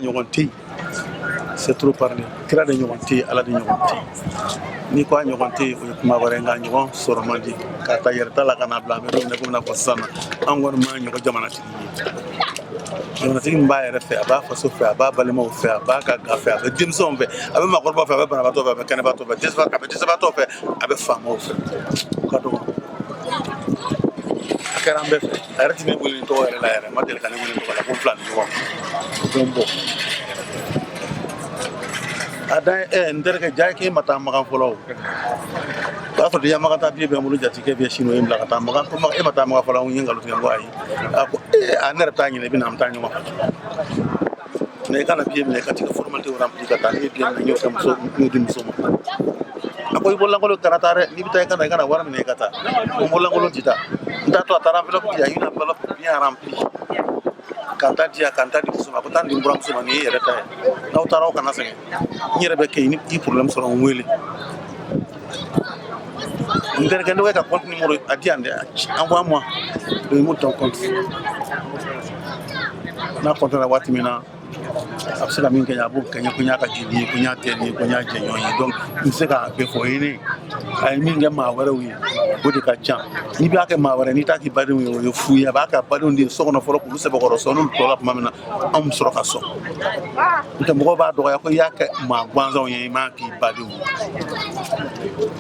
k'a ɲɔgɔn tɛ yen, c'est trop parler. Kira de ɲɔgɔn tɛ yen, Ala de ɲɔgɔn tɛ yen. N'i ko a ɲɔgɔn tɛ yen, o ye kuma wɛrɛ ye, nka a ɲɔgɔn sɔrɔ man di. K'a ta yɛrɛta la ka n'a bila an bɛ don min na komi i n'a fɔ sisan na, an kɔni m'a ɲɔgɔn jamanatigi ye. Jamanatigi min b'a yɛrɛ fɛ, a b'a faso fɛ, a b'a balimaw fɛ, a b'a ka ga fɛ, a bɛ denmisɛnw fɛ, a bɛ maakɔrɔbaw fɛ, a bɛ banabaatɔ fɛ, a bɛ kɛnɛbaatɔ fɛ, a bɛ dɛsɛbaatɔ fɛ, a bɛ faamaw fɛ. O ka dɔgɔ. A kɛra an bɛɛ fɛ. A yɛrɛ tɛ ne wele ni tɔgɔ yɛrɛ la yɛrɛ, a ma deli ka ne wele tɔgɔ la ko n fila ni ɲɔgɔn. O bɛ n bɔ. A dan ye n terikɛ ja k'e ma taa Makan fɔlɔ. O y'a sɔrɔ déjà Makan taa billet bɛ n bolo, jatigikɛ bɛ sini, o ye n bila ka taa Makan. Ko e ma taa Makan fɔlɔ? N ye nkalon tigɛ, n ko ayi. A ko ee, a ne yɛrɛ bɛ taa ɲinɛ, i bɛ na, an bɛ taa ɲɔgɔn fɛ. Mais i kana billet minɛ, i ka t'i ka formalité rempli ka taa. Ne ye billet minɛ, n y'o kɛ muso, n y'o di muso ma. A ko i bololankolon kana taa dɛ, n'i bɛ taa i kana wari minɛ i ka taa. Ko n bololankolon tɛ taa, n t'a to. A taara enveloppe di yan, une enveloppe bien remplie, ka n ta di yan, ka n ta di muso ma. A ko taa nin di n buramuso ma, nin ye yɛrɛ ta ye. N'aw taara, aw kana sɛgɛn, n yɛrɛ bɛ kɛ yen. Ni i problème sɔrɔ, n wele. N terikɛ, ne ko e ka compte numéro a di yan dɛ, envoie moi le numéro de ton compte. N'a compte la waati min na, a bɛ se ka min kɛ, a b'o kɛ n ye. Ko n y'a ka jeli ye, ko n y'a teri ye, ko n y'a jɛɲɔgɔn ye. Donc n tɛ se k'a bɛɛ fɔ. Ye ne a ye min kɛ maa wɛrɛw ye, o de ka ca. N'i b'a kɛ maa wɛrɛ, n'i t'a k'i badenw ye, o ye fu ye. A b'a kɛ a badenw de ye so kɔnɔ fɔlɔ, k'olu sɛbɛkɔrɔ sɔn. N'olu tɔla tuma min na, anw bɛ sɔrɔ ka sɔn. N'o tɛ, mɔgɔw b'a dɔgɔya ko i y'a kɛ maa gansanw ye, i m'a k'i badenw ye.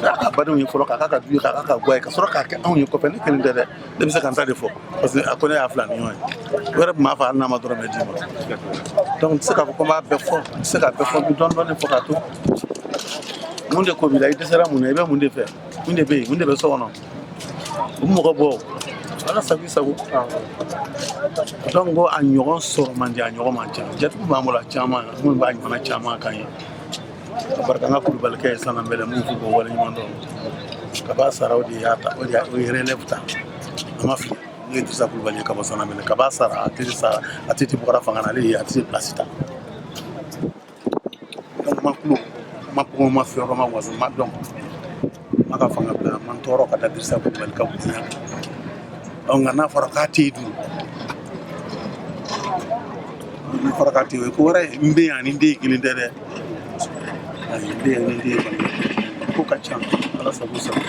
I y'a k'a badenw ye fɔlɔ, k'a k'a ka du ye, k'a k'a ka guwa ye, ka sɔrɔ k'a kɛ anw ye kɔfɛ. Ne kelen tɛ dɛ, ne bɛ se ka n ta de fɔ, parce que a ko ne y'a fila ni ɲɔgɔn ye. O yɛrɛ tun b'a fɔ hali n'a ma dɔrɔmɛ d'i ma. Donc n tɛ se k'a fɔ ko n b'a bɛɛ fɔ, n tɛ se k'a bɛɛ fɔ. N bɛ dɔɔnin dɔɔnin fɔ k'a to. Mun de ko b'i la? I dɛsɛra mun na? I bɛ mun de fɛ? Mun de bɛ yen? Mun de bɛ so kɔnɔ? U bɛ mɔgɔ bɔ, Ala sago i sago. Donc ko a ɲɔgɔn sɔrɔ man di, a ɲɔgɔn man ca. Jatigiw b'an bolo a caman, minnu b'a ɲɔgɔnna caman kan ye. Ka barika an ka kulubalikɛ ye Sananbɛlɛ, mun fo k'o waleɲuman dɔn. Kaba sara, o de y'a ta, o de y'a o ye relève ta. A ma fili, n'o ye Dirisa Kulubali ye ka bɔ Sananbɛlɛ. Kaba sara, a teri sara, a tɛ bɔra fanga na, ale ye a tɛ place ta. Donc ma kulo ma kɔngɔ, ma fiyɔrɔ, ma waso, ma dɔn, ma ka fanga bila, ma n tɔɔrɔ ka da Dirisa Kulubali ka bonya kan. Ɔ nka n'a fɔra k'a tɛ yen dun, n'a fɔra k'a tɛ yen, o ye ko wɛrɛ ye. N den ani n den kelen tɛ dɛ. Ayi, n den ni n den kɔni ko ka ca. Ala sago sago.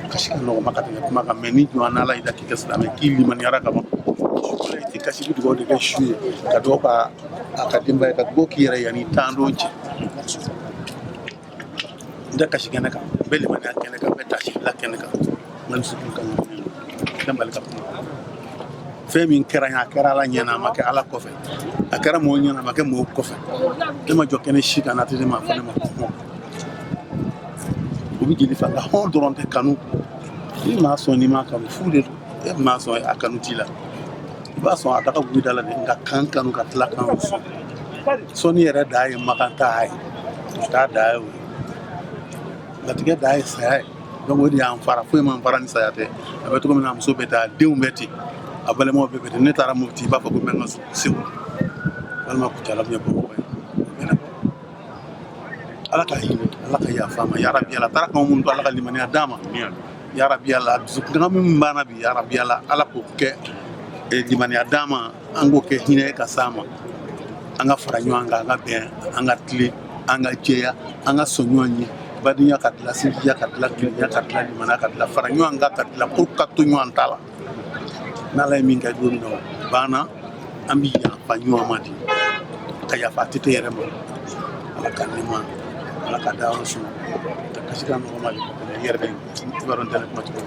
Kasi ka nɔgɔ ma ka tɛmɛ kuma kan, mais ni jɔn n'Ala y'i da k'i kɛ silamɛ, k'i limaniyara ka ban, i tɛ kasi. I bɛ dugawu de kɛ su ye, ka dugawu ka a ka denbaya, ka dugawu k'i yɛrɛ yanni tan don cɛ. N tɛ kasi kɛnɛ kan, n bɛ limaniya kɛnɛ kan, n bɛ tasi bila kɛnɛ kan. N ka dusukun kan n tɛ bali ka kuma. Fɛn min kɛra n ye, a kɛra Ala ɲɛna, a ma kɛ Ala kɔfɛ. A kɛra mɔgɔw ɲɛna, a ma kɛ mɔgɔw kɔfɛ. Ne ma jɔ kɛnɛ si kan n'a tɛ ne ma fɔ ne ma ko hɔn. O bɛ jeli fa, nka hɔn dɔrɔn tɛ kanu. N'i m'a sɔn, n'i m'a kanu, fu de don. E m'a sɔn, a kanu t'i la. I b'a sɔn, a daga gugu da la de, nka kan kanu ka tila kan sɔn. Sɔnni yɛrɛ dan ye makan ta ye, o t'a dan ye. O ye latigɛ dan ye, saya ye. Donc o de y'an fara, foyi m'an fara ni saya tɛ. A bɛ cogo min na, a muso bɛ ten, a denw bɛ ten, a balimaw bɛɛ bɛ ten. Ne taara Mopti, i b'a fɔ ko n bɛ n ka so Segu walima Kucala, bɛ Bamakɔ ye. O bɛ ne bɔ. Ala ka hinɛ, Ala ka yafa ma, yarabi Ala. Taara kan minnu to, Ala ka limaniya d'a ma, yarabi Ala. Dusukun min b'an na bi, yarabi Ala, Ala k'o kɛ limaniya d'a ma, an k'o kɛ hinɛ ye ka s'a ma. An ka fara ɲɔgɔn kan, an ka bɛn, an ka tilen, an ka jɛya, an ka sɔn ɲɔgɔn ye. Badenya ka dilan, sinjiya ka dilan, kelenya ka dilan, limaniya ka dilan, fara ɲɔgɔn kan ka dilan, ko ka to ɲɔgɔn ta la. N'Ala ye min kɛ don min na, o banna. An bɛ yafa ɲɔgɔn ma de, ka yafa ATT yɛrɛ ma. Ala ka nɛɛma, Ala ka dayɔrɔ suma. Ka kasi ka nɔgɔ ma de, ka tɛmɛ i yɛrɛ bɛ i b'a dɔn n tɛ ne kuma cogo.